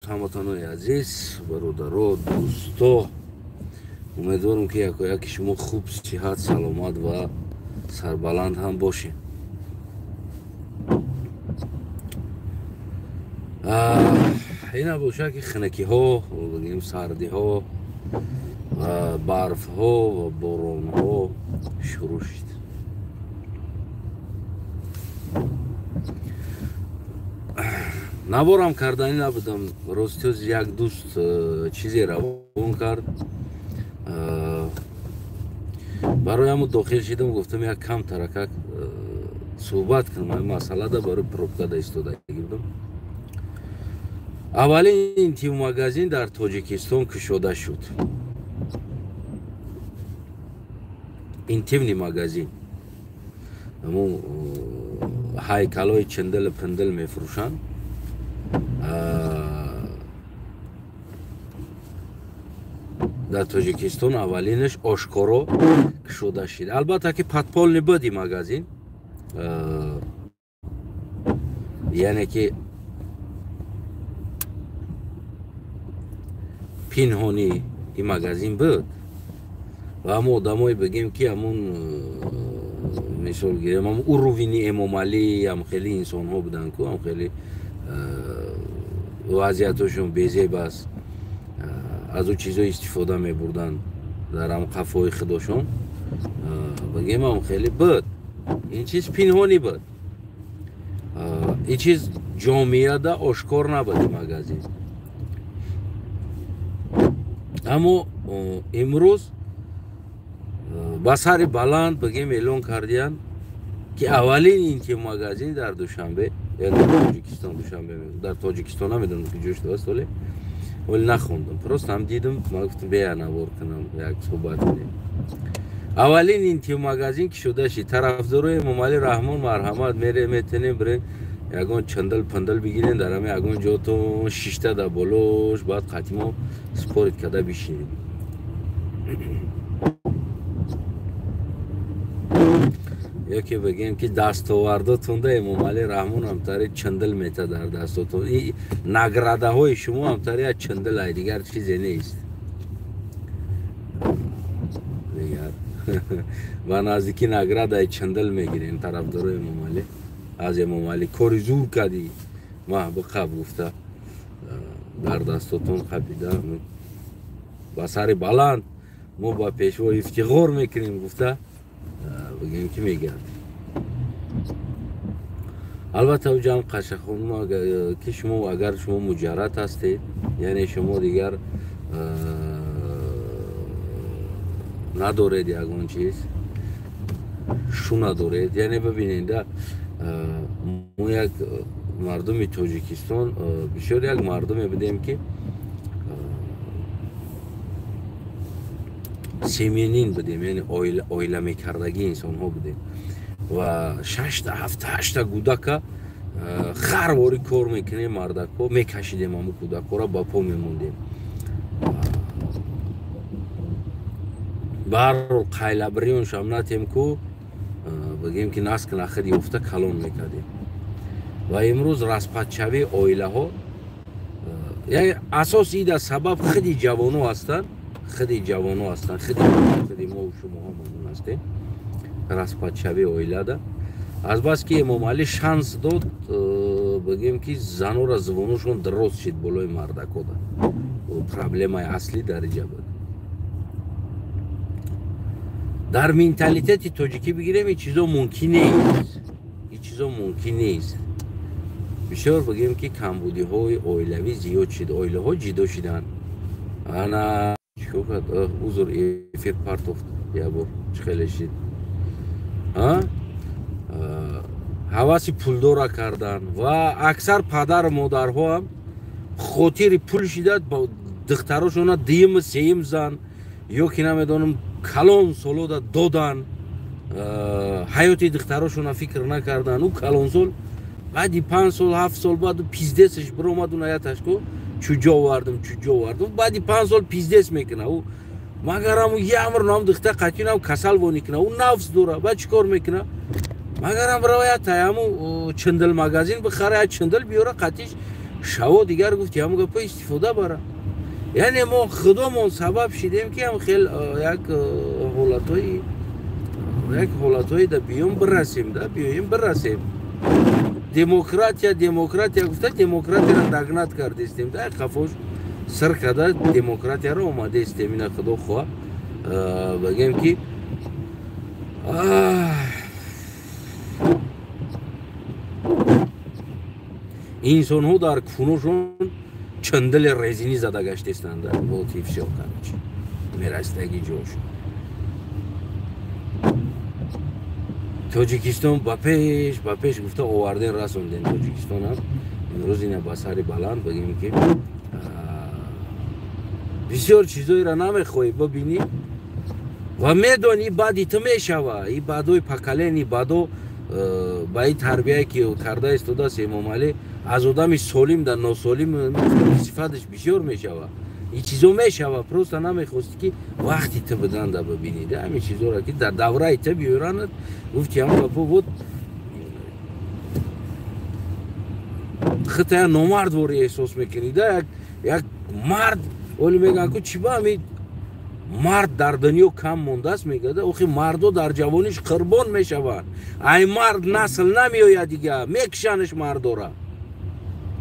Ҳамватанои азиз, бародаро, дӯсто, умедворам, ки якояки шумо хуб, сиҳат, саломат ва сарбаланд ҳам бошед. Ина бошад, ки хунукиҳо, бигем, сардиҳо, барфҳо ва боронҳо шурӯъ шуд. Наворам карданӣ набудам. Ростиёз як дӯст чизе равон кард, барои ҳамо дохил шидам. Гуфтам, як кам таракак суҳбат кунам ҳамин масъалада. Барои пробкада истодагӣ будам. Аввалин интим магазин дар Тоҷикистон кушода шуд. Интимный магазин, ҳамун ҳайкалҳои чиндилу пиндил мефурӯшанд. Дар Тоҷикистон аввалинаш ошкоро кушода шид. Албатта, ки подпольный буди магазин, яъне ки пинҳонӣ ин магазин буд ва ҳамо одамое, бигем, ки ҳамун, мисол гирем, ҳамун уровень и Эмомалӣ, ҳам хеле инсонҳо буданд ку, ҳам хеле вазъиятошон безеб аст, аз ӯ чизҳо истифода мебурданд дар ҳам қафои худошон, бигем, ҳам хеле буд. Ин чиз пинҳонӣ буд, ин чиз ҷомеада ошкор набуд магазин. Аммо имрӯз ба сари баланд, бигем, эълон кардиянд, ки аввалин интим магазин дар Душанбе, дар Тоҷикистон, Душанбе, дар Тоҷикистон, намедонам ки ҷо шудааст, вале нахондам, просто ҳам дидам, ман гуфтам, бея навор кунам, як суҳбат кунем. Аввалин интим магазин ки шуда шид. Тарафдорои Эмомалӣ Раҳмон, марҳамат, мере, метенем, бирен, ягон чандал пандал бигирен, дар ҳама ягон ҷотон шишта дар болош, баъд қатимо спорить карда бишинем. Ё ки бигем, ки дастовардотонда Эмомалӣ Раҳмон ҳамтари чандил мета дар дастотон. Наградаҳои шумо ҳамтари як чандил ай, дигар чизе нест. Дигар ба наздикӣ наградаи чандил мегирем, тарафдорои Эмомалӣ, аз Эмомалӣ. Кори зур кардӣ, маҳ биқаб гуфта, дар дастотон қапида, ба сари баланд мо ба пешво ифтихор мекунем гуфта, бигем, ки мегардем. Албатта, ӯ ҷамъ қашахонум, ки шумо, агар шумо муҷаррад ҳастед, яъне шумо дигар надоред ягон чиз, шу надоред. Яъне бибинед, мо як мардуми Тоҷикистон бисёр як мардуме будем, ки семьянин будем, яъне оила мекардагӣ инсонҳо будем ва шашта, ҳафта, ҳашта кӯдака харворӣ кор мекунем, мардакҳо мекашидем, ҳамун кӯдакҳоро ба по мемондем. Ба ҳар ҳол, қайлабрионшам натем ку, бигем, ки наск нахид ёфта калон мекардем. Ва имрӯз распадшавии оилаҳо, яъне асос ида сабаб худи ҷавоно ҳастанд, худи ҷавоно ҳастанд, худи мо шумоҳо мамнун ҳастем распадшавии оилада. Азбаски Эмомалӣ шанс дод, бигем, ки занора звоношон дароз шид болои мардакода. Проблемаи аслӣ дар иҷа буд. Дар менталитети тоҷикӣ бигирем, ин чизо мумкин нест, ин чизо мумкин нест. Бисёр, бигем, ки камбудиҳои оилавӣ зиёд шид, оилаҳо ҷидо шиданд. Ана чикор кард? Узр, эфир партофт ябор. Чӣ хеле шид, ҳаваси пулдора кардан ва аксар падару модарҳоам хотири пул шида духтарошона дуюму сеюм зан ё ки намедонам калон солода додан, ҳаёти духтарошона фикр накардан. Ӯ калонсол баъди 5 сол, 7 сол баъд пиздец аш биромаду наяташ ку чуҷо овардам, чуҷо овардам. Баъди 5 сол пиздец мекуна ӯ, магарам ямр нам духта қатинам касал вонӣ куна. Ӯ нафс дора, баъд чӣ кор мекуна? Магарам равая таяму чандил магазин бихара, я чандил биёра, қатиш. Шаво дигар гуфти ҳамун гапо истифода бара. Яъне мо худомон сабаб шидем ки ҳам хел як ҳолатҳои да биём бирасем, да биёем бирасем. Демократия, демократия гуфта демократияро дагнат кардестем, да қафош сир карда демократияро омадестем. Ина худо хоҳа бигем ки инсонҳо дар куношон чандали резинӣ зада гаштестанд. Вот и всё, короче, мерастаги ҷош. Тоҷикистон ба пеш гуфта оварден расонден. Тоҷикистонам имрӯз ина ба сари баланд бигем ки бисёр чизоеро намехоҳӣ бибинӣ ва медонӣ баъди ту мешава. И баъдои поколени баъдо ба ин тарбияе ки карда истодааст Эмомалӣ, аз одами солим да носолим сифаташ бисёр мешава. Ин чизо мешава, просто намехости ки вақти ту бидан да бибинӣ, да ҳамин чизоро ки дар давраи ту биёранад. Гуфти ҳамон гапо вот хитая номардворӣ эҳсос мекунӣ, да як мард оли мегӯянд ку чи ба ҳамин мард дар дунё кам мондааст, мегӯяд. Охи мардо дар ҷавониш қурбон мешаванд. Ай мард насл намеояд дига, мекушанаш мардора.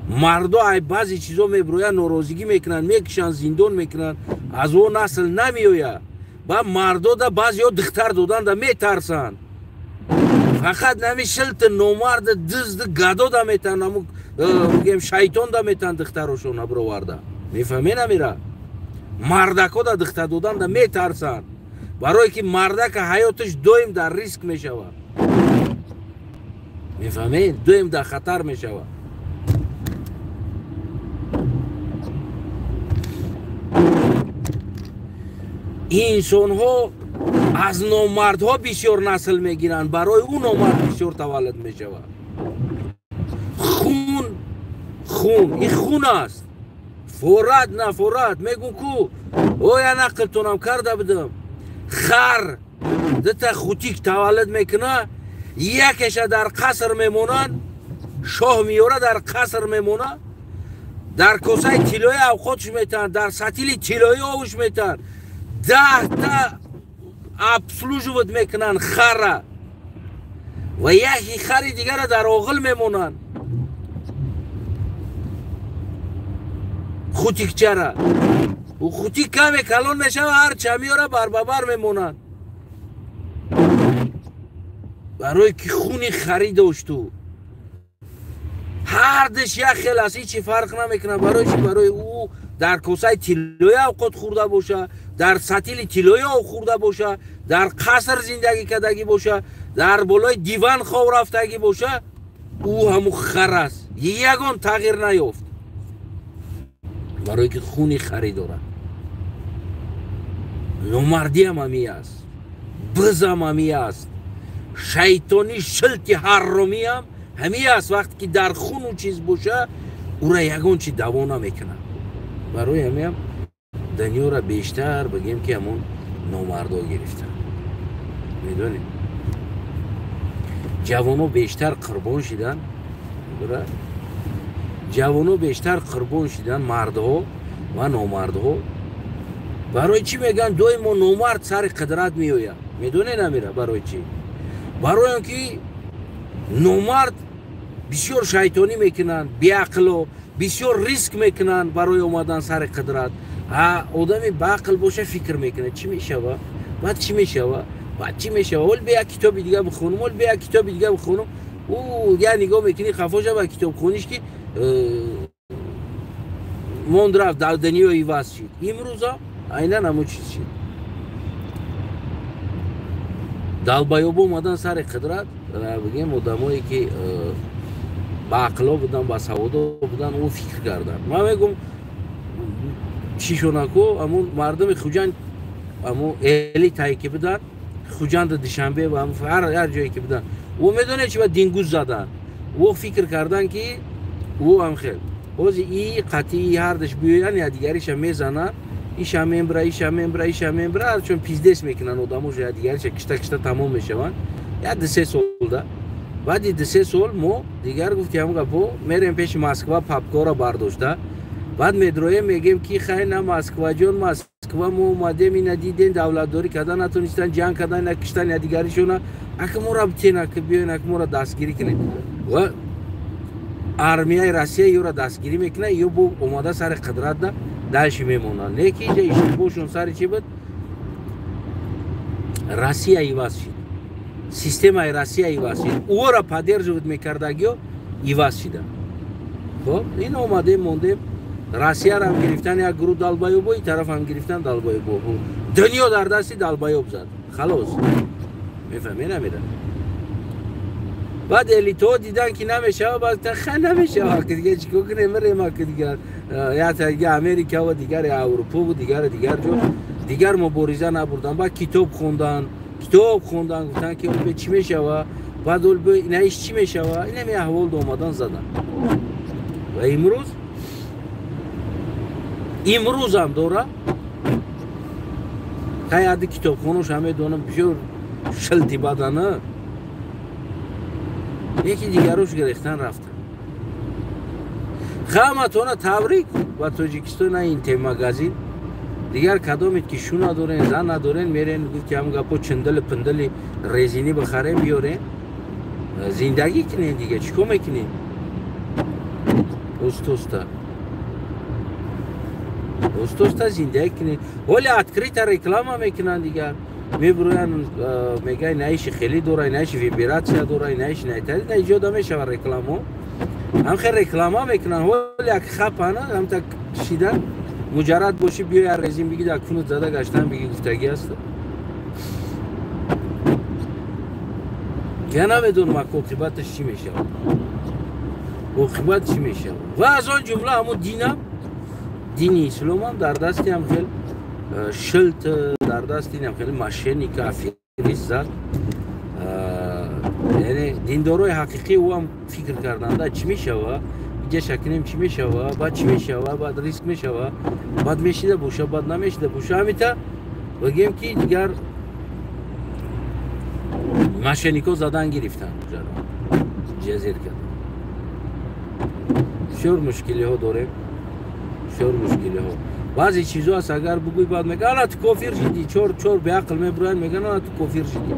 Мардо ай баъзе чизо мебироянд, норозигӣ мекунанд, мекушанд, зиндон мекунанд, аз о насл намеояд. Ба мардо да баъзеҳо духтар додан да метарсанд. Фақат нами шилти номарди дизди гадо да метан, аму мегӯем шайтон да метан духтарошона бироварда. Мефаҳме намира? Мардако да духтар додан да метарсанд, барое ки мардака ҳаёташ доим дар риск мешавад. Мефаҳмед? Доим дар хатар мешавад. Инсонҳо аз номардҳо бисёр насл мегиранд, барои ӯ номард бисёр таваллуд мешавад. Хун, хун, ин хун аст. Форад нафорад, мегӯм ку оя нақлтонам карда будам. Хар дута хутик таваллуд мекуна, якеша дар қаср мемонанд, шоҳ меёра дар қаср мемона, дар косаи тиллоӣ авқотш метаҳанд, дар сатили тиллоӣ овуш метаҳанд, 10та обслуживать мекунанд хара ва яки хари дигара дар оғил мемонанд. Хутикчара ӯ хутик каме калон мешава, ҳар ча меёра барбабар мемонанд, барое ки хуни хари дошту. Ҳардаш як хел аст, ҳечи фарқ намекунад. Барои чи? Барои ӯ дар косаи тиллоӣ авқот хӯрда боша, дар сатили тиллоӣ об хӯрда боша, дар қаср зиндагӣ кардагӣ боша, дар болои диван хоб рафтагӣ боша, ӯ ҳамун хар аст, ягон тағйир наёфт, барое ки хуни харӣ дорад. Номардиам ҳамӣ аст, бизам ҳамӣ аст, шайтони шилти ҳарромиам ҳамӣ аст. Вақте ки дар хуну чиз боша, ӯра ягон чи даво намекунад. Барои ҳамиам дунёра бештар бигем ки ҳамон номардо гирифтанд. Медонед, ҷавоно бештар қурбон шиданд, ҷавоно бештар қурбон шиданд, мардҳо ва номардҳо. Барои чӣ мегӯянд доимо номард сари қудрат меояд? Медонед намира барои чӣ? Барои он ки номард бисёр шайтонӣ мекунанд, беақло, бисёр риск мекунанд барои омадан сари қудрат. Одами баақл боша фикр мекунад, чӣ мешава, баъд чӣ мешава, баъд чӣ мешава. Ол бе як китоби дига бихонум, ол бе як китоби дига бихонум. Ӯ я нигоҳ мекунӣ хафо шава китобхониш ки монд рафт, дар дунё иваз шид. Имрӯза айнан ҳамон чиз шид. Далбаёбо омадан сари қудрат, бигем одамое ки ба ақло будан, ба саводо будан, ӯ фикр карданд. Ман мегӯм чишонако ҳамун мардуми Хуҷанд, ҳамун элитае ки буданд, Хуҷанду Душанбе ва ҳар ҷое ки буданд, ӯ медонед чи ба дингуз заданд. Ӯ фикр карданд ки ӯ ҳам хел ҳозир и қатъии ҳардаш биёянд, якдигариша мезананд, иша мембра, иша мембра, иша мембра, чун пиздес мекунанд одамоша, якдигариша кишта кишта тамом мешаванд. Як ду се солда Баъди 2-3 сол мо дигар гуфтем гапо мерем пеши Москва папкора бардошта. Баъд медроем мегем ки хай на Москва ҷон, Москва мо омадем ина дидем давлатдорӣ карда натонистан, ҷанг кардан, ина киштан, я дигаришона. Ака моро битен, ака биёен, ака моро дастгирӣ кунед. Ва армияи Россия ёро дастгирӣ мекунад, ё бо омада сари қудрат да дальше мемонанд. Не ки инҷа иштибоҳшон сари чӣ буд? Россия иваз шид. Системаи Россия иваз шид. Ӯро поддерживать мекардагиё иваз шида. Хоб, ин омадем, мондем. Россияро гирифтан як гурӯҳ долбоёбо, ин тарафам гирифтан долбоёбо. Дунё дар дасти долбоёб зад. Халос. Мефаҳмӣ намера? Баъд элитаҳо дидан ки намешава, баъд гуфтан хай намешава, ки дига чӣ кор кунем, мерем ки дигар як дига Америка ва дигар Аврупо ва дигар дигар ҷо дигар мубориза набурдан. Баъд китоб хондан, гуфтан ки бе чӣ мешава, баъд бе ина иш чӣ мешава, инами аҳвол омадан задан. Ва имрӯзам дора хай ади китобхонош ҳаме донам бисёр шилти бадана, яки дигарош гирехтан рафтан. Хаматона табрик ба Тоҷикистон на интемагазин. Дигар кадомед ки шу надорен, зан надорен, мерен гуфт ки ҳам гапо чиндили пиндили резинӣ бихарем, биёрен зиндагӣ кунен. Дига чӣ кор мекунем? Оста оста зиндагӣ кунен. Ҳоли открыто реклама мекунанд, дигар мебуроянд, мегӯянд наиши хеле дора, наиши вибратсия дора, наиши найтари, на иҷода мешава рекламо. Ҳам хел реклама мекунанд. Ҳоли як хапана ҳамта шидан муҷаррад бошӣ, биё як резин биги, дар кунут зада гаштан биги, гуфтагӣ аст. Я намедонам ак оқибаташ чӣ мешавад, оқибат чӣ мешавад. Ва аз он ҷумла ҳамун динам, дини исломам дар дасти ҳам хел шилт, дар дасти ҳам хеле мошенник, аферист зад. Яъне диндорои ҳақиқӣ ӯ ҳам фикр карданда чӣ мешава, иҷа шакинем чӣ мешава, баъд чӣ мешава, баъд риск мешава, баъд мешида боша, баъд намешида боша. Ҳамита бигем ки дигар мошенникҳо задан гирифтанд, ҷазир кардан. Бисёр мушкилиҳо дорем, бисёр мушкилиҳо. Баъзе чизо аст, агар бугӯй, баъд мегӯяд ана ту кофир шидӣ. Чор беақл мебуроянд, мегӯянд ана ту кофир шидӣ,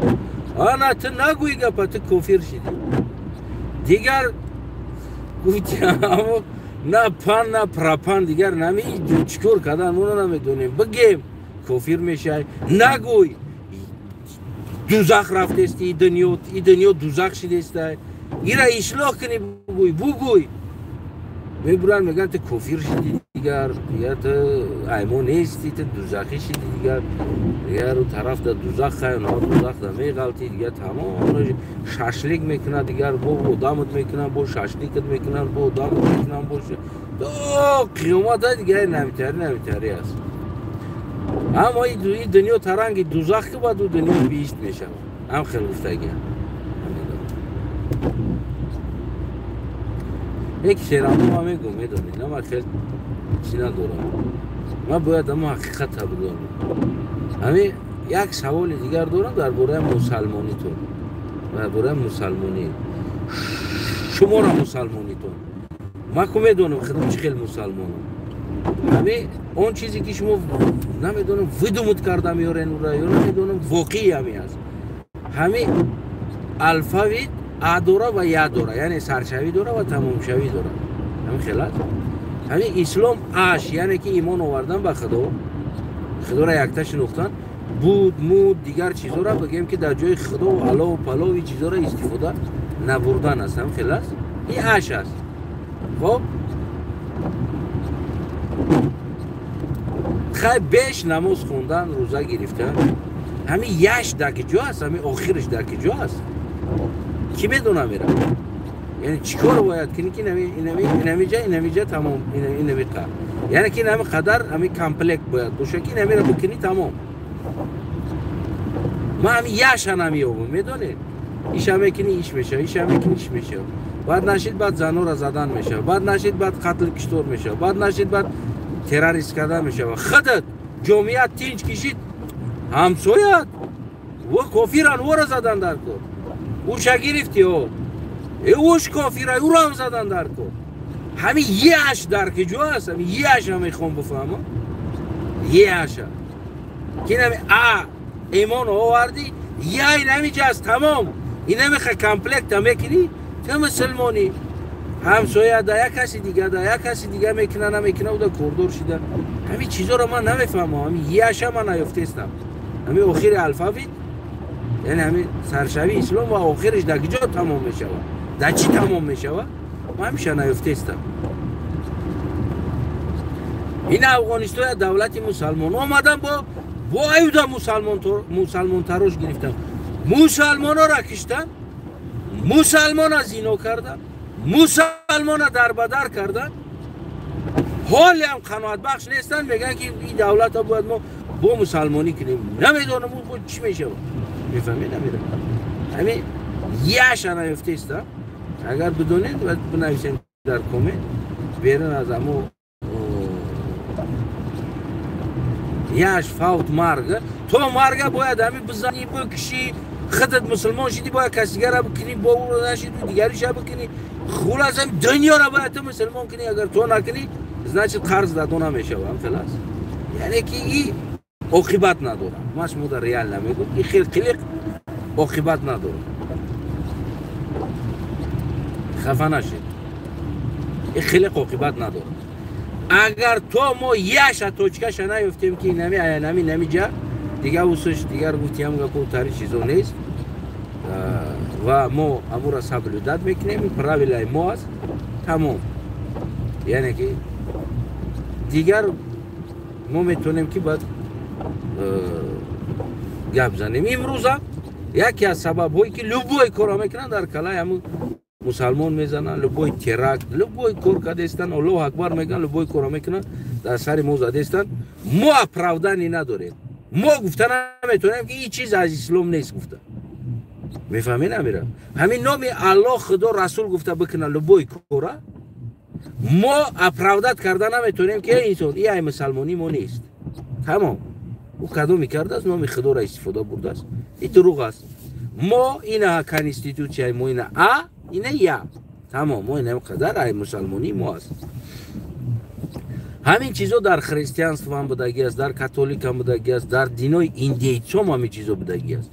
ана ту нагӯй гапа, ту кофир шидӣ. Дигар гуфти амо на пан на пропан, дигар нами чӣ кор кардан моно намедонем. Бигем кофир мешавӣ, нагӯй дузах рафтести, и дунё дузах шидеста, ира ислоҳ кунӣ, бугӯй, бугӯй. Мебуранд, мегӯянд ту кофир шидӣ, дигар ту аймо нести, ту дузахӣ шидӣ, дигар дигар у тараф да дузах хай, онҳо дузах да меғалтӣ, дигар тамом шашлик мекунад, дигар бо одамат мекунанд, бо шашликат мекунанд, бо одамат мекунанд, бо то қиёмат дигар намитари аст. Аммо ин дунё таранги дузах ки баъд у дунё биҳишт мешавад. Ҳам хел гуфтагиам. Яки шерамно ман мегӯм, медонед, на ман хел чӣ надорам. Ман бояд ҳамо ҳақиқатро бидонам. Ҳамин як саволи дигар дорам дар бораи мусалмонитон, дар бораи мусалмонӣ. Шуморо мусалмонитон. Ман ку медонам худам чӣ хел мусалмонам. Ҳамин он чизе ки шумо намедонам выдумать карда меорен ура ё намедонам воқеӣ ҳамин аст. Ҳамин алфавит а дора ва я дора, яъне саршавӣ дора ва тамомшавӣ дора. Ҳамин хел аст. Ҳамин ислом аш, яъне ки имон овардан ба Худо, Худоро якта шинохтан, буд, муд, дигар чизҳоро бигем ки дар ҷои Худо алову палови чизҳоро истифода набурдан аст. Ҳамин хел аст. Ин аш аст. Хоб, хай беш намоз хондан, рӯза гирифтан, ҳамин яш дар ки ҷо аст, ҳамин охираш дар ки ҷо аст, ки медонам мера? Яъне чӣ кор бояд кунӣ ки инамиҷа, инамиҷа тамом, инами қар, яъне ки инами қадар ҳамин комплект бояд боша ки инамиро бикунӣ тамом. Ман ҳамин яша намеёбам, медонед? Иша мекунӣ иш мешава, иша мекунӣ иш мешава. Баъд нашид, баъд занора задан мешава, баъд нашид, баъд қатл киштор мешава, баъд нашид, баъд террорист кардан мешава. Худат ҷомеа тинч кишид, ҳамсоят ва кофиран, ӯро задан дар кор. Уша гирифтӣ, о Уш кофира, ӯро ҳам задан дар кор. Ҳамин яш дар куҷо аст? Ҳамин яша мехоҳам бифаҳмам. Яша. Ки нами а имон овардӣ, я инамиҷа аст, тамом. Инамиха комплекта мекунӣ, ту мусулмонӣ. Ҳамсоя да як каси дига, да як каси дига мекуна, намекуна, уда кордор шида. Ҳамин чизоро ман намефаҳмам. Ҳамин яша ман наёфтестам. Ҳамин охири алфавит, яъне ҳамин саршавии ислом ва охириш дар куҷо тамом мешавад? Дар чӣ тамом мешавад? Ман ҳамеша наёфтестам. Ин Афғонистон як давлати мусалмон омадан бо аюда мусалмонтарош гирифтан, мусалмонора киштан, мусалмона зино кардан, мусалмона дарбадар кардан. Ҳоле ҳам қаноатбахш нестанд, мегӯянд ки ин давлата бояд мо бо мусалмонӣ кунем. Намедонам ӯ чӣ мешавад. Мефаҳмед, намедонам. Ҳамин яша наёфтеста. Агар бидонед, бинависед дар коммент. Берун аз амо яш фавт марг, то марга бояд ҳамин бизанӣ, бикушӣ, худат мусулмон шидӣ, бояд каси дигара бикунӣ, бо ӯ нашиду дигариша бикунӣ. Хулас ҳам дунёро бояд ту мусулмон кунӣ. Агар то накунӣ, значит қарз дадо намешавад. Хелас, яъне ки и оқибат надорад. Ман шумо дар реал намегӯм, и хел қилиқ оқибат надорад. Хафа нашед, и хеле оқибат надорад. Агар то мо яша точкаша наёфтем, ки инами аянами намиҷа дигар усуш дигар гуфтиам гапо тари чизо нест ва мо амура соблюдать мекунем, правилаи мо аст, тамом. Яъне ки дигар мо метавонем ки баъд гап занем. Имрӯза яке аз сабабҳое ки любой корро мекунанд, дар калаи ҳамун мусалмон мезананд, любой теракт, любой кор кардестанд, Аллоҳу акбар мегӯянд, любой корро мекунанд, дар сари мо задестанд. Мо оправдание надорем, мо гуфта наметавонем ки ин чиз аз ислом нест гуфта. Мефаҳмед, намира? Ҳамин номи Аллоҳ, Худо, Расул гуфта бикуна любой кора, мо оправдать карда наметавонем ки инсон и ай мусалмонӣ мо нест. Тамом. Ӯ кадоме кардааст, номи Худоро истифода бурдааст, ин дурӯғ аст. Мо ина конститутсияи мо ина а ина я, тамом. Мо ина қадар ай мусалмонӣ мо аст. Ҳамин чизо дар христианство ҳам будагӣ аст, дар католик ҳам будагӣ аст, дар динои индейцом ҳамин чизо будагӣ аст.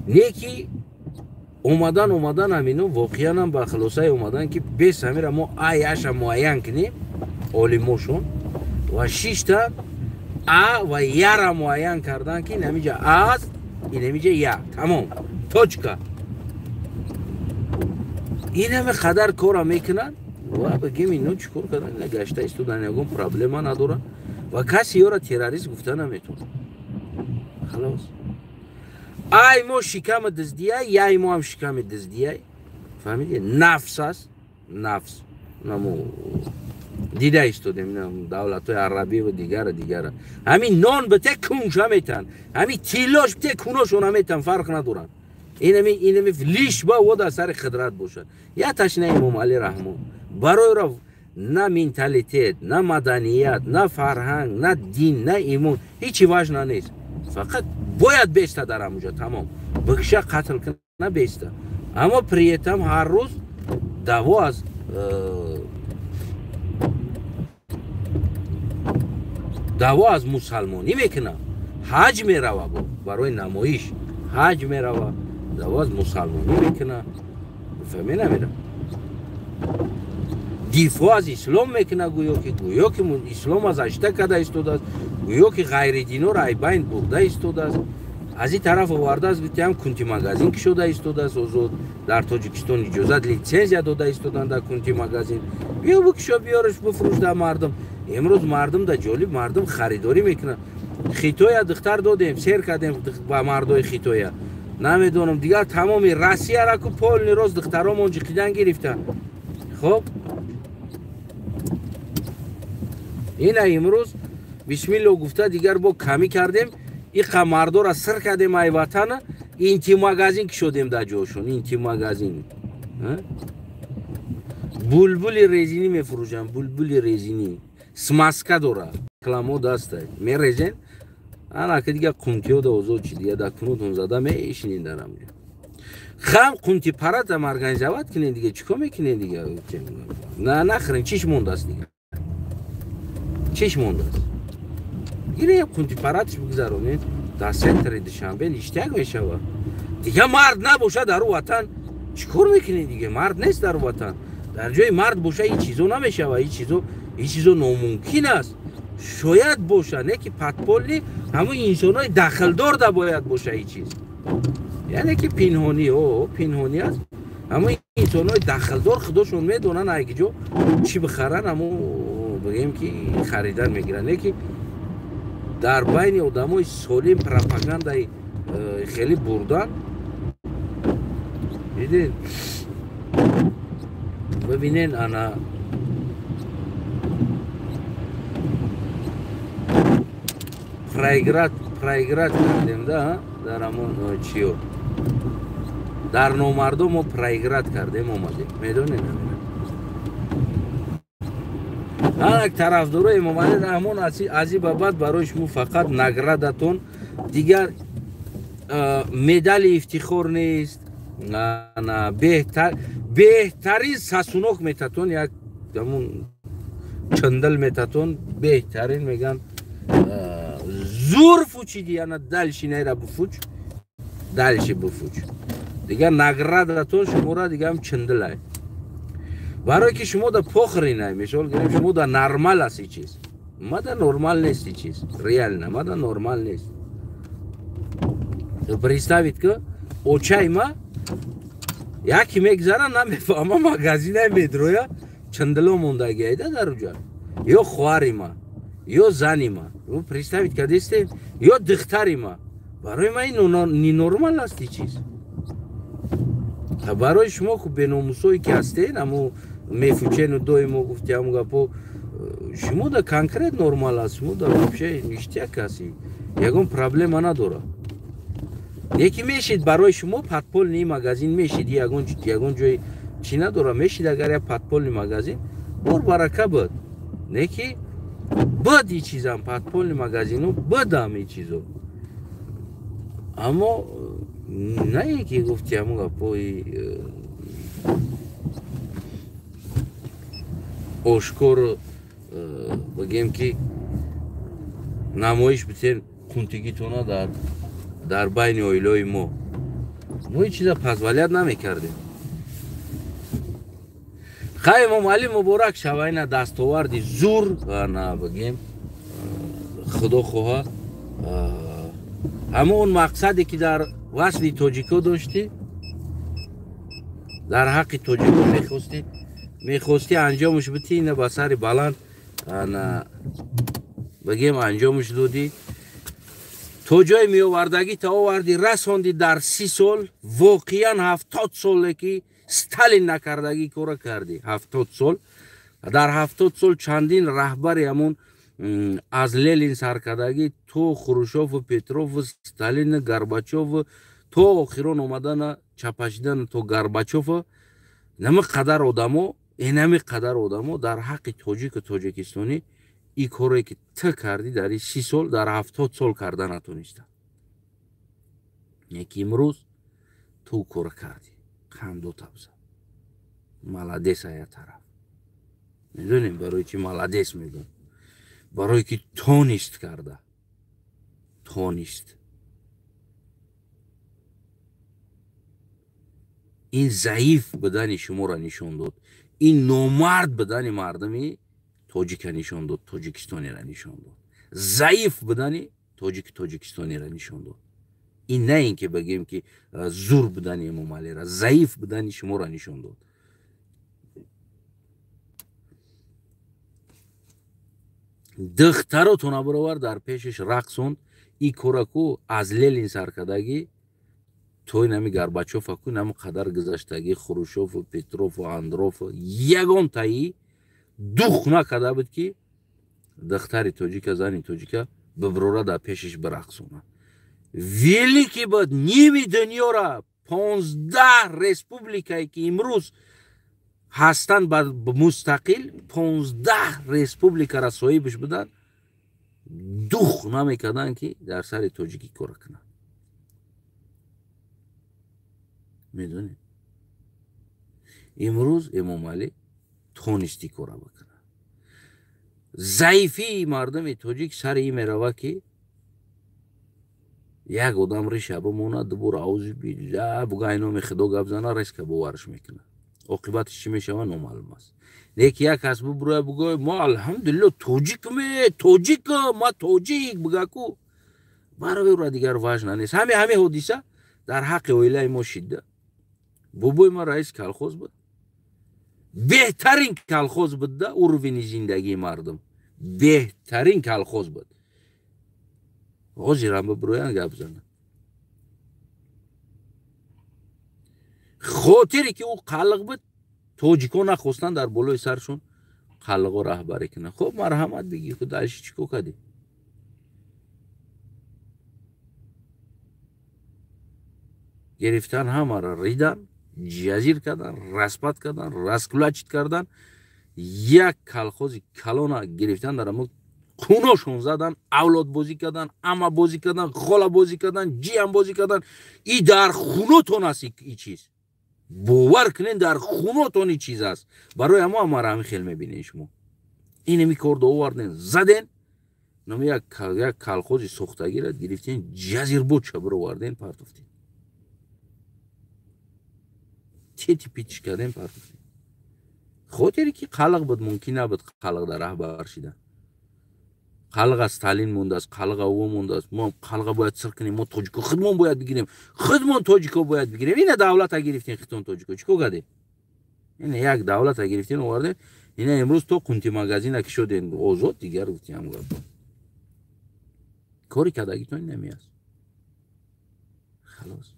Не ки омадан ҳамино воқеан ҳам ба хулосае омадан ки бес ҳамира мо ай аша муайян кунем. Олимошон ва шишта а ва яра муайян кардан ки инамиҷа а аст, инамиҷа я, тамом, точка. Инаме қадар кора мекунанд ва бигем ино чӣ кор кардан, ина гашта истодан, ягон проблема надоранд ва каси ёра террорист гуфта наметавонад. Халос, ай мо шиками дуздияй, яй мо ҳам шиками дуздияй. Фаҳмидед? Нафс аст, нафс. Намо дида истодем давлатҳои арабӣ ва дигара дигара, ҳамин нон бите кунша метан, ҳамин тиллош бите куношона метан, фарқ надоранд. Инами лиш ба о дар сари қудрат бошад. Я ташна Имомалӣ Раҳмон барои на менталитет, на маданият, на фарҳанг, на дин, на имон ҳечи важно нест. Фақат бояд беста дар ҳамуҷа, тамом, бикша, қатл кана, беста. Аммо при этом ҳар рӯз даъво аз мусалмонӣ мекунад, ҳаҷ мерава, бо барои намоиш ҳаҷ мерава, даъво аз мусалмонӣ мекунад. Фаҳме, намера? Дифоъ аз ислом мекунад, гӯё ки ислом аз ажда карда истодааст, гӯё ки ғайридиноро айбайн бурда истодааст. Аз ин тараф овардааст, гуфтиам кунти магазин кушода истодааст озод дар Тоҷикистон, иҷозат, литсензия дода истоданд дар кунти магазин. Биё бикушо, биёраш, бифурӯш дар мардум. Имрӯз мардум да ҷолиб, мардум харидорӣ мекунад. Хитоя духтар додем, сер кардем ба мардои Хитоя, намедонам, дигар тамоми Россияра ку полный рост духтаромон ҷиқидан гирифтанд. Хоб, ина имрӯз бисмилло гуфта дигар бо камӣ кардем, иқа мардора сир кардем ай ватана, инти магазин кушодем дар ҷошон. Инти магазин булбули резинӣ мефурӯшанд, булбули резинӣ, смазка дора, рекламо даста мерезен. Ана ки дига қунтиёда озод чи дига дар кунутон зада мешинин дар амҷа. Хам қунти парадам организовать кунед дига, чӣ кор мекунед дига? На нахрен чиш мондааст дига? Чиш мондааст? Гирем қунти парадш бигзаронед дар центри Душанбе, ништяк мешавад. Дига мард набошад дар ватан, чӣ кор мекунед дига? Мард нест дар ватан. Дар ҷои мард боша ин чизо намешавад, ин чизо номумкин аст. Шояд боша, не ки подпольный, ҳамон инсонҳои дахлдор да бояд боша ин чиз. Яъне ки пинҳонӣ, пинҳонӣ аст. Ҳамон инсонҳои дахлдор худошон медонанд ай ҷо чӣ бихаранд, ҳамон бигем ки харидан мегиранд. Не ки дар байни одамои солим пропагандаи хеле бурдан. Дидед? Бибинен ана проиграть кардем, да, дар ҳамон чиё. Дар номардо мо проиграть кардем, омадем. Медонед? Ҳар як тарафдорои Эмомалӣ Раҳмон аз ин ба баъд барои шумо фақат наградатон, дигар медали ифтихор нест, беҳтарин сасунок метатон, як ҳамон чандал метатон, беҳтарин меган зур фучиди, ана дальше найра буфуч, дальше буфуч. Дигар наградатон шуморо дигарам чандалай. Барои ки шумо да похринай, мисол гирем, шумо да нормал аст ин чиз. Ма да нормал нест ин чиз, реально, ма да нормал нест. Представить ки очай ма яке мегзара, намефаҳма, магазинай медроя, чандало мондагиайда дар уҷа. Ё хоҳари ма, ё зани ма. Представить кардистем, ё духтари ма. Барои ма ин ненормал аст ин чиз. Барои шумо ку беномусое ки ҳастен, амо мефучену доимо гуфти ҳамон гапо, шумо да конкрет нормал аст, шумо да вообще ништяк аст, ягон проблема надорад. Яки мешид барои шумо подпольный магазин мешид, ягон ҷои чӣ надора, мешид агар як подпольный магазин, бор барака буд. Не ки буд ин чизам, подпольный магазину будам ин чизо. Аммо на ин ки гуфти ҳамон гапои ошкор бигем ки намоиш битен қунтигитона дар байни оилаи мо. Мо ин чиза позволят намекардем. Хай Эмомалӣ муборак шава, ина дастоварди зур, на бигем, худо хоҳа ҳамон мақсаде ки дар васли тоҷико доштӣ, дар ҳаққи тоҷико мехостӣ анҷомаш битӣ, ина ба сари баланд бигем анҷомаш додӣ. То ҷои меовардагӣ та овардӣ, расондӣ дар 30 сол, воқеан 70 соле ки Сталин накардагӣ кора кардӣ. 70 сол, дар 70 сол чандин раҳбари ҳамон аз Ленин саркардагӣ то Хрушёву Петрову Сталину Горбачёву то охирон омадана чапашидана то Горбачёву, нами қадар одамо, инами қадар одамо дар ҳаққи тоҷику тоҷикистонӣ ин коре ки ту кардӣ дар ин 30 сол, дар 70 сол карда натониста. Яки имрӯз ту кора кардӣ, қанду табза. Молодец ая тараф. Медонем барои чӣ молодец мегӯям? Барои ки тонист карда. Тонист. Ин заиф будани шуморо нишон дод. Ин номард будани мардуми тоҷика нишон дод, тоҷикистониро нишон дод. Заиф будани тоҷики тоҷикистониро нишон дод. Ин на ин ки бигем ки зур будани Эмомалиро, заиф будани шуморо нишон дод. Духтаротона баровар дар пешаш рақсонд. Ин кораку аз Ленин саркардагӣ то инами Горбачёв аку инами қадар гузаштагӣ Хрушёву Петрову Андрову ягонтаи дух накарда буд ки духтари тоҷика, зани тоҷика биброра дар пешаш бирақсонад. Великий буд, ними дунёра, 15 республикае ки имрӯз ҳастанд ба мустақил, 15 республикара соҳибаш буданд, дух намекарданд ки дар сари тоҷикӣ кора кунанд. Медонед, имрӯз Эмомалӣ тонисти кора бикунад. Заифии мардуми тоҷик сари ин мерава, ки як одам риша бимонад, дубор аузу билла буга, ай номи худо гап зана, резко боварш мекунад. Оқибатиш чӣ мешава, номаълум аст. Леки як кас бубуроя, бугӯя: «Мо алҳамдулилло тоҷикме, тоҷика, ма тоҷик», бугаку, барои ӯра дигар важно нест. Ҳаме ҳодиса дар ҳаққи оилаи мо шидда. Бобои ма раис колхоз буд, беҳтарин колхоз будда, уровень и зиндагии мардум беҳтарин колхоз буд. Ҳозирам бибироян гап занад. Хотире ки ӯ қалиқ буд, тоҷикҳо нахостанд дар болои саршон қалиқо раҳбарӣ кунанд. Хуб, марҳамат, бигӣ, ху дальше чӣ кор кардӣ? Гирифтан, ҳамаро ридан, ҷазир кардан, распад кардан, раскулачить кардан. Як колхози калона гирифтан, дар амо хуношон задан, авлодбозӣ кардан, амабозӣ кардан, холабозӣ кардан, ҷиямбозӣ кардан. И дар хунотон аст и чиз, бовар кунед, дар хунотон и чиз аст. Барои ҳамо амара ҳамин хел мебинед шумо. Инами кор доварден, заден, номи як колхози сохтагира гирифтен, ҷазирбоча бироварден, партофтен, тети питиш кардем, партофтем. Хотире ки қалиқ буд, мумкин набуд қалиқ дар раҳбар шидан. Қалиқа Сталин мондааст, қалиқа ӯ мондааст. Мо қалиқа бояд сир кунем, мо тоҷико худмон бояд бигирем, худмон тоҷико бояд бигирем. Ина давлата гирифтем, хитон тоҷико чӣ кор кардем? Ина як давлата гирифтем, овардем. Ина имрӯз то қунти магазина ки шудем озод, дигар гуфтем, гап кори кардагитон намеаст, халос.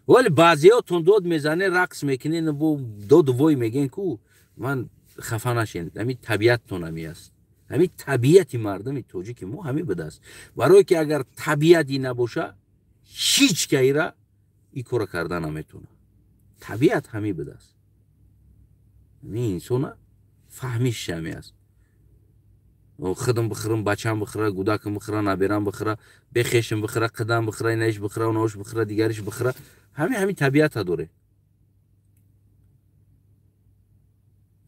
Вале баъзеҳотон дод мезанед, рақс мекунед, бо доду вой мегӯен ку, ман хафа нашен, ҳамин табиаттон ҳами аст. Ҳамин табиати мардуми тоҷики мо ҳамин будааст. Барое ки агар табиати набоша, ҳеҷ кайра ин кора карда наметавонад. Табиат ҳамин будааст. Ҳамин инсона фаҳмиш ҳами аст: худам бихӯрам, бачам бихӯра, гудакам бихӯра, наберам бихӯра, бехешам бихӯра, қидам бихӯра, инаиш бихӯра, онош бихӯра, дигариш бихӯра. Ҳамин табиата доре.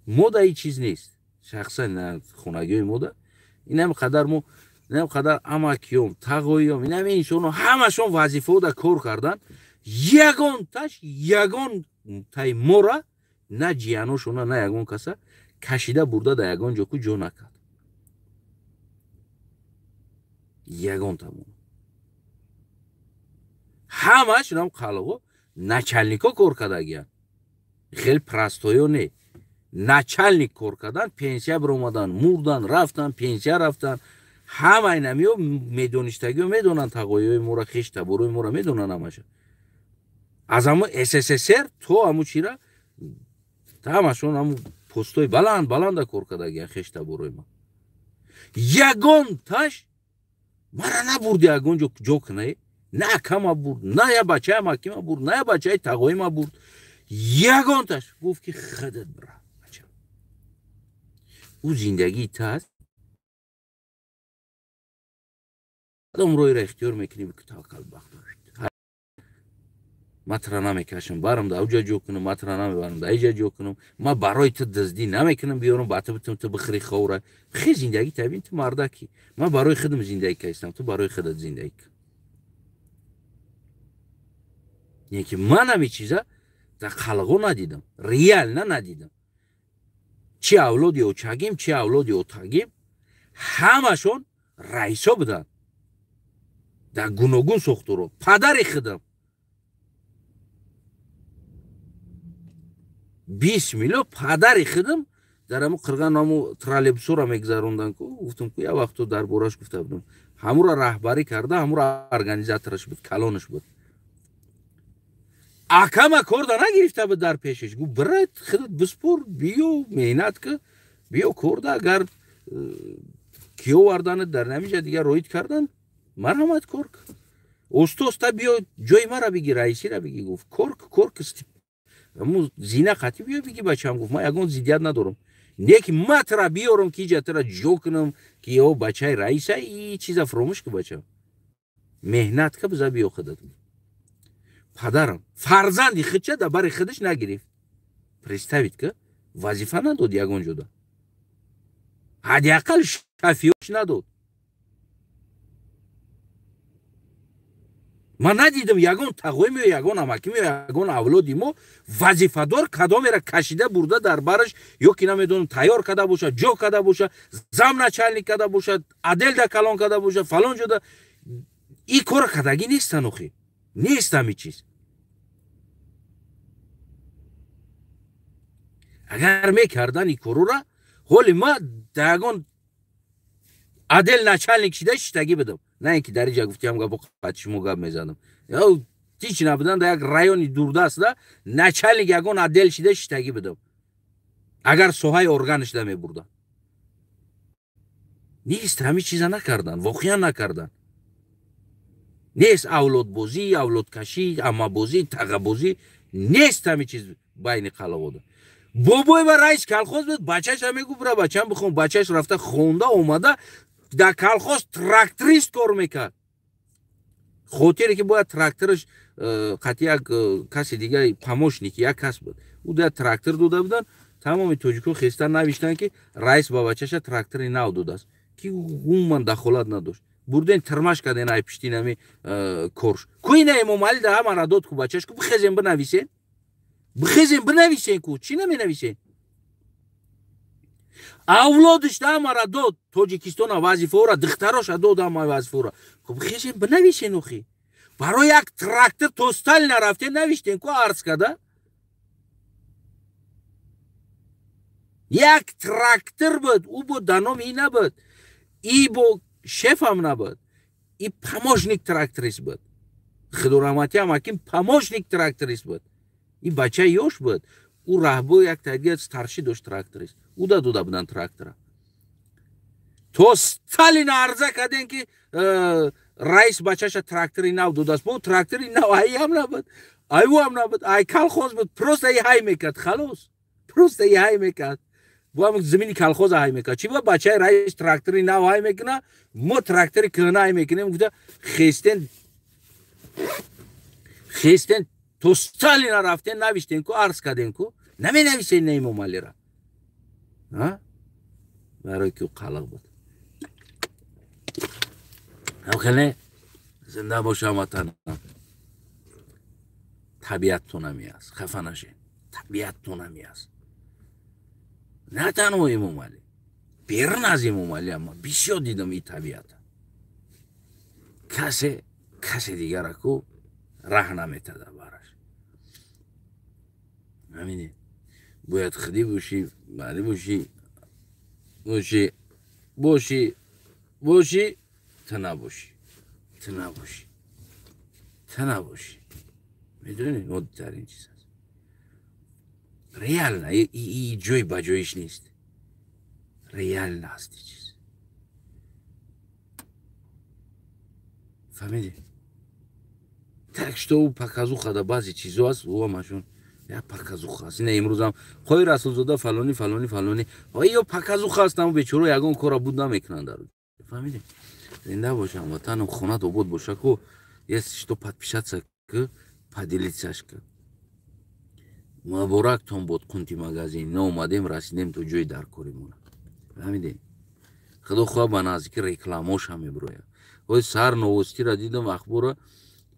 Мода ин чиз нест. Шахсан хонагиҳои мода инам қадар, мо инам қадар амакиём, тағоиём, инами инсоно ҳамашон вазифаода кор кардан, ягонташ, ягон тай мора, на ҷияношона, на ягон каса кашида бурда да ягон ҷо ку ҷо накард. Ягон тамон ҳамаш инам қалғо начальник о кор кардагиян, хеле простой ё не. Начальник кор кардан, пенсия биромадан, мурдан, рафтан, пенсия рафтан. Ҳама инамиё медоништагиё медонанд, тағоиёи мора, хеш таборои мора медонанд ҳамаша. Аз ҳамо СССР то ҳамо чира ҳамашон ҳамо постои баланд баланда кор кардагиян, хеш таборои ма. Ягонташ мара набурди ягон ҷо ҷо кунае, на акама бурд, на я бачаи амакима бурд, на я бачаи тағоима бурд. Ягонташ гуфт ки худат бира, бача, ӯ зиндагии та аст, кадом роҳеро ихтиёр мекунӣ, таваккал бахт. Ма тра намекашам барам да уҷа ҷо кунам, ма тра намебарам да иҷа ҷо кунам, ма барои ту дуздӣ намекунам, биёрам ба ту битум, ту бихӯри ховра. Хе, зиндагӣ табин, ту мардаки, ма барои худам зиндагӣ кастам, ту барои худат зиндагӣ кун. Яке ман ҳами чиза дар қалғо надидам, реально надидам. Чи авлоди очагим, чи авлоди отагим, ҳамашон раисо буданд дар гуногун сохторо. Падари худам бисмилло, падари худам дар ҳамо қирған ҳамо троллейбусора мегузарондан ку, гуфтам ку, як вақто дар бораш гуфта будам, ҳамура раҳбарӣ карда, ҳамура организатор аш буд, калонаш буд. Акама корда нагирифта буд дар пешаш, гуфт: «Бира, худат биспор, биё, меҳнат ки, биё корда, агар ки оварданат дар намиҷа дигар роид кардан, марҳамат, кор ки, оста оста биё, ҷои мара биги, раисира биги», гуфт. «Кор ки, кор ки, зина қатӣ биё биги, бачам», гуфт. «Ман ягон зиддият надорам, не ки ма тра биёрам, ки иҷа тра ҷо кунам, ки ё бачаи раиса, и чиза фуромӯш ки, бачам, меҳнат ка, биза, биё худат». Падарам фарзанди худша дар бари худаш нагирифт. Представить ки вазифа надод ягон ҷода. Ҳадди ақал шафиёш надод. Ман надидам ягон тағоим ё ягон амаким ё ягон авлоди мо вазифадор кадомеро кашида бурда дар бараш, ё ки намедонам тайёр карда бошад, ҷо карда бошад, зам начальник карда бошад, отделда калон карда бошад, фалон ҷода. Ин кора кардагӣ нестан охи. Нест ҳамин чиз. Агар мекардан ин корора, ҳоли ма дар ягон отдел начальник шида шиштагӣ будам. На ин ки дар инҷа гуфтиам гапо қати шумо гап мезанам. Ҳеч набудан, дар як райони дурдаст начальник ягон отдел шида шиштагӣ будам. Агар соҳаи орган шида мебурдам. Нест, ҳамин чиза накардан, воқеан накардан. Нест авлодбозӣ, авлодкашӣ, аммабозӣ, тағабозӣ, нест ҳамин чиз байни қалавода. Бобой ва раис колхоз буд, бачаша мегуфт бира бачам бихон, бачаш рафта хонда омада дар колхоз тракторист кор мекард. Хотире ки бояд трактораш қати як каси дига помощник як кас буд. Ӯ дар трактор дода будан, тамоми тоҷикҳо хеста навиштанд ки раис ба бачаша трактори нав додааст, ки умуман дахолат надошт. Бурден тирмаш карден ай пишти нами корш. Ку ина Эмомалӣ да ҳамара дод ку бачаш ку бихезен бинависен. Бихезен бинависен ку, чӣ наменависен? Авлодиш да ҳамара дод Тоҷикистона вазифаора, духтароша дод ҳама вазифаора. Ку бихезен бинависен охи. Барои як трактор то Сталина рафтен навиштен ку арз када. Як трактор буд, ӯ бо да номи и набуд. И бо шефам набуд. И помощник тракторист буд. Худораҳматӣ ҳам помощник тракторист буд. И бача ёш буд. Ӯ раҳбо як тайдига старши дошт тракторист. Ӯ да дода будан трактора. То Сталина арза карден ки раис бачаша трактори нав додааст. Бо трактори нав ай ҳам набуд, ай ӯ ҳам набуд, ай колхоз буд. Просто и ҳай мекард, халос. Просто и ҳай мекард. Бо ҳам замини колхоза ҳай мекард. Чӣ ба бачаи раис трактори нав ҳай мекуна, мо трактори кӯҳна ҳай мекунем. Гуфта хестен хестен то Сталина рафтен навиштен ку, арз карден ку, наменависен на Эмомалира. Барои ки ӯ қалақ буд. Хеле зинда бошам ватанам. Табиаттон ҳами аст, хафа нашед. Табиаттон ҳами аст. На танҳо Эмомалӣ, берун аз Эмомалӣ ҳам ман бисёр дидам ин табиата. Касе касе дигара ку раҳ наметада бараш. Ҳамине бояд худӣ бошӣ, маъни бошӣ, бошӣ, бошӣ, бошӣ, ту набошӣ, ту набошӣ, ту набошӣ. Медонӣ оддитарин чиз аст. Реально, и ҷой ба ҷоиш нест. Реально аст ин чиз. Фаҳмидӣ? Так что ӯ показуха да баъзе чизо аст, ӯ ҳамашон я показуха аст. Ина имрӯзам Қои Расулзода фалони фалони фалони, ё показуха аст, аммо бечоро ягон кора буд намекунанд дар. Фаҳмидӣ? Зинда бошам, ватанам, хонат обод боша ку, если что подписаться к, поделиться к. Муборактон бод қунти магазин, наомадем, расидем то ҷои даркоримона. Фаҳмидед? Худо хоҳад ба наздики рекламоша мебирояд. Ҳои сар новостиро дидам, ахбора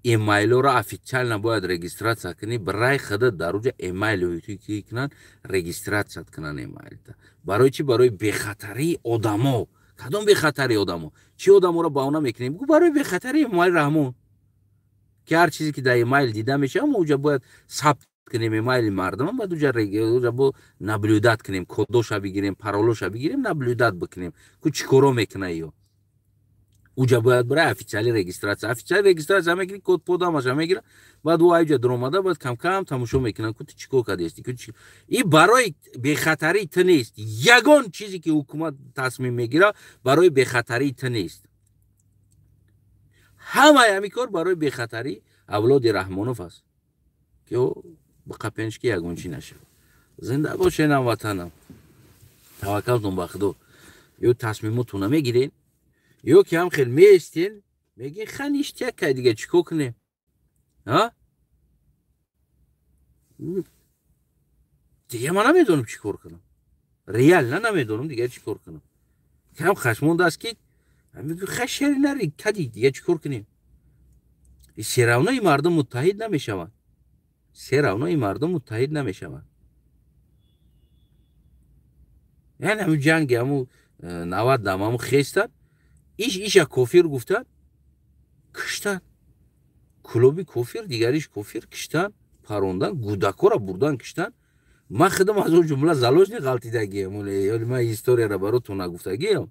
эмайлоро официально бояд регистрация кунӣ, барои худат дар уҷа эмайл кунанд, регистрация кунанд эмайлта. Барои чӣ? Барои бехатарии одамо. Кадом бехатарии одамо? Чӣ одаморо баҳона мекунем? Гу барои бехатарии Эмомалӣ Раҳмон. Ки ҳар чизе ки дар эмайл дида мешавад, мо уҷа бояд сабт кунем эмайли мардум, баъд уҷа бо наблюдат кунем, кодоша бигирем, паролоша бигирем, наблюдат бикунем. Ку чӣ коро мекуна ё? Уҷа бояд барои официали регистрация. Официали регистрация мекунӣ, код подамаша мегира, баъд ӯ айҷа дуромада, баъд кам-кам тамошо мекунанд, ку ту чӣ кор кардести, ку чӣ. И барои бехатарии ту нест. Ягон чизе ки ҳукумат тасмим мегира, барои бехатарии ту нест. Ҳамаи ҳамин кор барои бехатарии авлоди Раҳмонов аст, ки ӯ биқапенш ки ягон чӣ нашавад. Зинда бошед ҳамватанам. Таваккалтон ба Худо. Ё тасмимотона мегиред, ё ки ҳам хел меистен, мегин ха ништяк кай дига чӣ кор кунем? Ҳа? Дига ман намедонам чӣ кор кунам, реально намедонам дига чӣ кор кунам. Кам хашмонда аст ки хашери нари кади, дига чӣ кор кунем? Всё равно и мардум муттаҳид намешаванд, всё равно и мардум муттаҳид намешаванд. Яъне ҳамун ҷанги ҳамун 90 дам ҳамун хестанд, иш иша кофир гуфтанд, киштанд. Клуби кофир, дигариш кофир, киштанд, парондан, гудакора бурдан, киштанд. Ман худам аз он ҷумла заложник ғалтидагиам. Ман историяро баротон нагуфтагиам,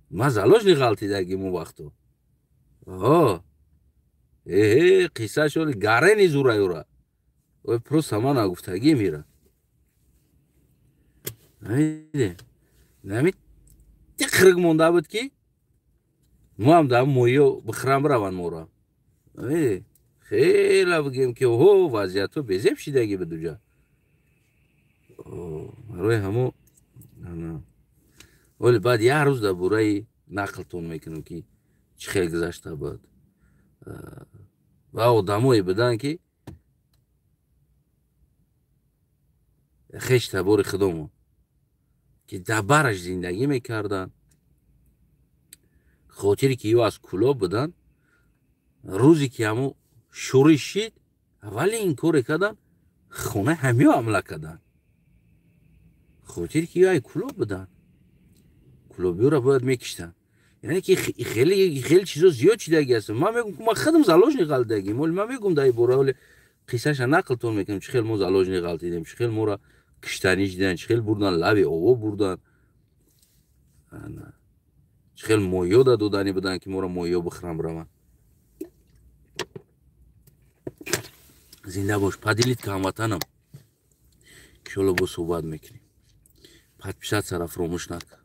ман заложник ғалтидагим он вақто. Эҳе, қиссааш оли гарени зураюра ой, просто ман нагуфтагиам ира. Нами тиқриг монда буд ки мо ҳам дар моҳиё бихӯрам бираванд мора. Хела бигем ки оҳо, вазъиятҳо безеб шидаги буд уҷа. Барои ҳамо оли баъд як рӯз дар бораи нақлтон мекунам ки чӣ хел гузашта буд ва одамое буданд ки хеш табори худомон ки дар бараш зиндагӣ мекарданд, хотире ки ё аз Кӯлоб буданд. Рӯзе ки ҳамо шӯриш шид, аввали ин коре карданд, хонаи ҳамиё ҳамла карданд, хотире ки ё ай Кӯлоб буданд, кӯлобиёро бояд мекиштанд. Яъне ки хеле хеле чизо зиёд шидаги аст. Ман мегӯм ки ман худам заложник ғалтидагим. Оли ман мегӯм дар ин бора, оли қиссаша нақлтон мекунам, чӣ хел мо заложник ғалтидем, чӣ хел моро киштанӣ шидан, чӣ хел бурдан лави ово бурдан, чӣ хел моҳиё да доданӣ буданд ки моро моҳиё бихӯрам бираванд. Зинда бош, поделить ка ҳамватанам. Иншолло боз суҳбат мекунем. Подписаться-ра фуромӯш накун.